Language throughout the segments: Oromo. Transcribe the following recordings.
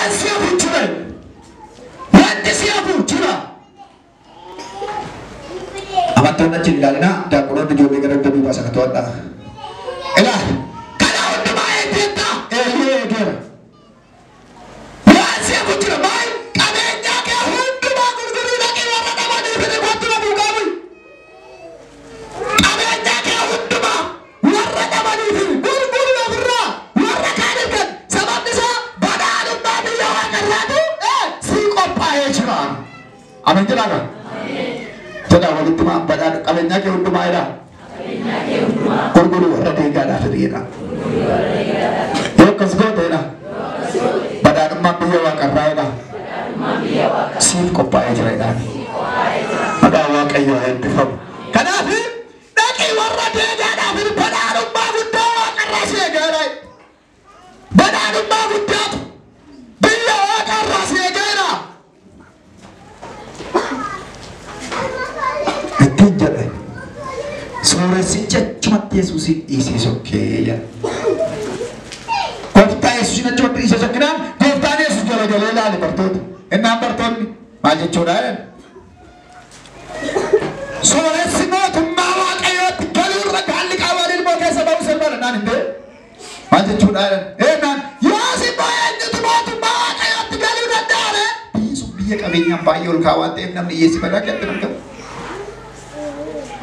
Waan si hafu jira. Wanti si hafu jira. Amantoonni achi ilaalina daaqonoonni ijoollee gara duubaa sana to'adha. Ilaa kana hundumaa eegdetta eeyyee eegeera. Waan si hafu jira maal qabeenyaa kee hundumaa gurgurii dhaqii warra dhabanii fide kottu na duukaa bu'i. Qabeenyaa kee hundumaa warra dhabanii fide gurgurii ofirraa warra kaaniif kenni. Sababni isaa badhaadhummaa biyya waaqarraatu sii qophaa'ee jira. Ameen jedhaa. Jedha walitti maa badhaadha qabeenyaa kee hundumaa jedha. Gurguruu warra deegaadhaaf jedha. Yoo akkas goote jedha. Badhaadhummaan biyya waaqarraa jedha. Siif qophaa'ee jira jedha. Maqaan Waaqayyoo haa eebbifamu. Kanaaf dhaqii warra deegaadhaaf badhaadhummaa guddaa waaqarraa si eegaa jedha. Badhaadhummaa guddaatu biyya waaqarraa si eegaa jedha. Ittiin jedhe sooressichi achumatti Yesuusin dhiisee sokkee jedha. Gooftaa Yesuusin achumatti dhiisee sokkinaan gooftaan Yesuus garagalee ilaale bartoota. Innaan bartoonni maal jechuudha jedhan. Sooressi mootummaa Waaqayyootti galuurra gaalli qaawwan ilmoo keessa ba'uu salphaadha naan hin ta'e. Maal jechuudha jedhan. Ennaan yoos immoo eenyutu mootummaa Waaqayyootti galuu danda'a ree? Biyyi sun biyya qabeenyaan baay'ee ol ka'aa waan ta'eef namni hiyyeessi badaa keessatti argama.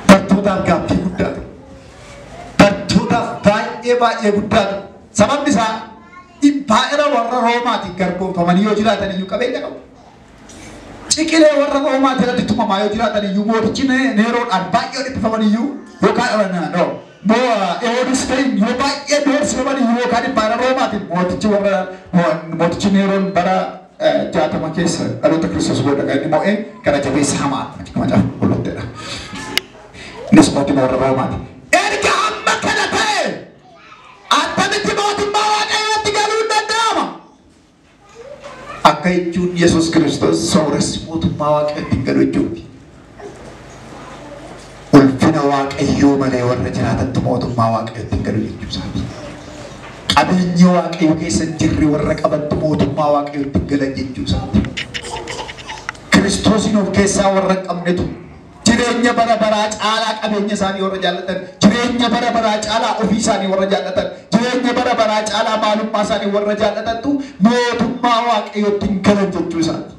Bartootaaf gaaffii guddaa ta'e. Bartootaaf baay'ee baay'ee guddaa ta'e. Sababni isaa impaayera warra Roomaatiin garboomfamanii yoo jiraatan iyyuu qabeenya qabu. Ciqilee warra Roomaa jalatti tumamaa yoo jiraatan iyyuu mootichi Neeroodhaan baay'ee dhiphifaman iyyuu yookaan Heroodis ta'in yoo baay'ee doorsifaman iyyuu yookaan impaayera Roomaatiin mootichi warra mootichi Neeroon bara 60 keessa dhaloota Kiristoos booda kan inni mo'ee gara jabeessa hamaa macaafa qulqulluuttedha. Innis mootii warra Roomaati. Erga hamma kana ta'e attamitti mootummaa Waaqayyootti galuun danda'ama? Akka jechuun Yesuus Kiristoos sooressi mootummaa Waaqayyootti hin galu jechuuti. Ulfina Waaqayyoo malee warra jiraatantu mootummaa Waaqayyootti hin galu jechuu isaati. Qabeenya Waaqayyoo keessa hin jirre warra qabantu mootummaa Waaqayyootti hin galan jechuu isaati. Kiristoosin of keessaa warra hin qabnetu jireenya bara baraa caalaa qabeenya isaanii warra jaallatan, jireenya bara baraa caalaa ofii isaanii warra jaallatan, jireenya bara baraa caalaa maalummaa isaanii warra jaallatantu mootummaa Waaqayyootti hin galan jechuu isaati.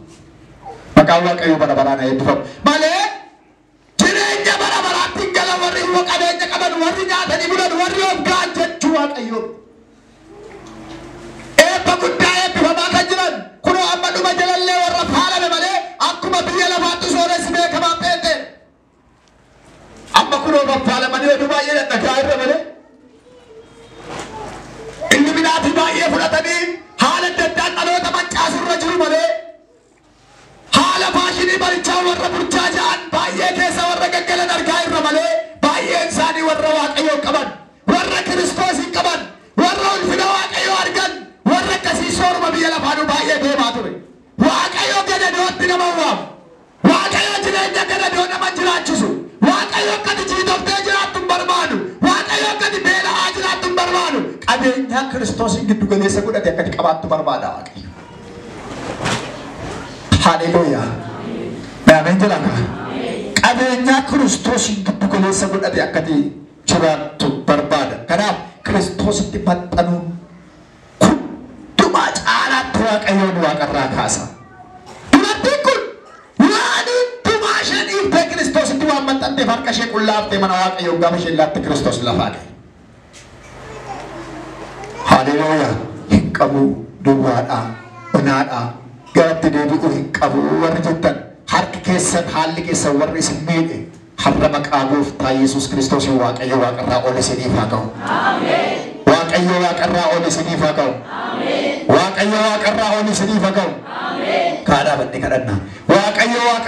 Maqaan Waaqayyoo bara baraan haa eebbifamu. Malee jireenya bara baraatti hin galan warri immoo qabeenya qaban, warri nyaatanii bulan, warri of ga'an jechuu Waaqayyoo. Eebba guddaa eebbifamaa kan jiran kunoo amma dhuma jalallee warra faalame malee akkuma biyya lafaatti sooressi beekamaa peete. Amma kunoo faffaalamanii oduu baay'ee dhadhagaa irra malee illuminaatii baay'ee fudhatanii haala adda addaan dhaloota mancaasurra jiru malee haala faashinii barichaa warra burjaaja'an baay'ee keessa warra gaggalan argaa irra malee baay'een isaanii warra Waaqayyoo qaban, warra Kiristoos hin qaban, warra ulfina Waaqayyoo argan, warra akkasii sooruma biyya lafaanuu baay'ee deemaa ture. Waaqayyo gadadootti nama waamu. Waaqayyo jireenya gadadoo nama jiraachisu. Waaqayyo akka ati jiitoftee jiraattu hin barbaadu. Waaqayyo akka ati beela'aa jiraattu hin barbaadu. Qabeenyaa Kiristoosin giddu galeessa godhate akka ati qabaattu barbaada Waaqayyo. Haleluuyaa. Ameen jedhaa. Qabeenyaa Kiristoosin giddu galeessa godhate akka ati jiraattu barbaada. Kanaaf Kiristoositti maxxanuun hundumaa caalaatti Waaqayyoon waaqarraa kaasa. Dubartiin kun waan hundumaa ishee dhiiftee Kiristoositti waan maxxanteef harka ishee qullaaftee mana Waaqayyoon gaafa isheen laatte Kiristoos lafaa ka'e. Haleluuyaa. Hin qabu duwwaadhaa, onaadhaa, garatti deebi'uu hin qabu warri jettan harki keessan haalli keessan warri isin miidhe har'a maqaa gooftaa Yesuus Kiristoos Waaqayyo waaqarraa ol isiniif haa ka'u. Waaqayyo waaqarraa ol isiniif haa ka'u. Waaqayyo waaqarraa ol isiniif haa ka'u. Kaadhaa badhee kadhannaa. Waaqayyo waaqa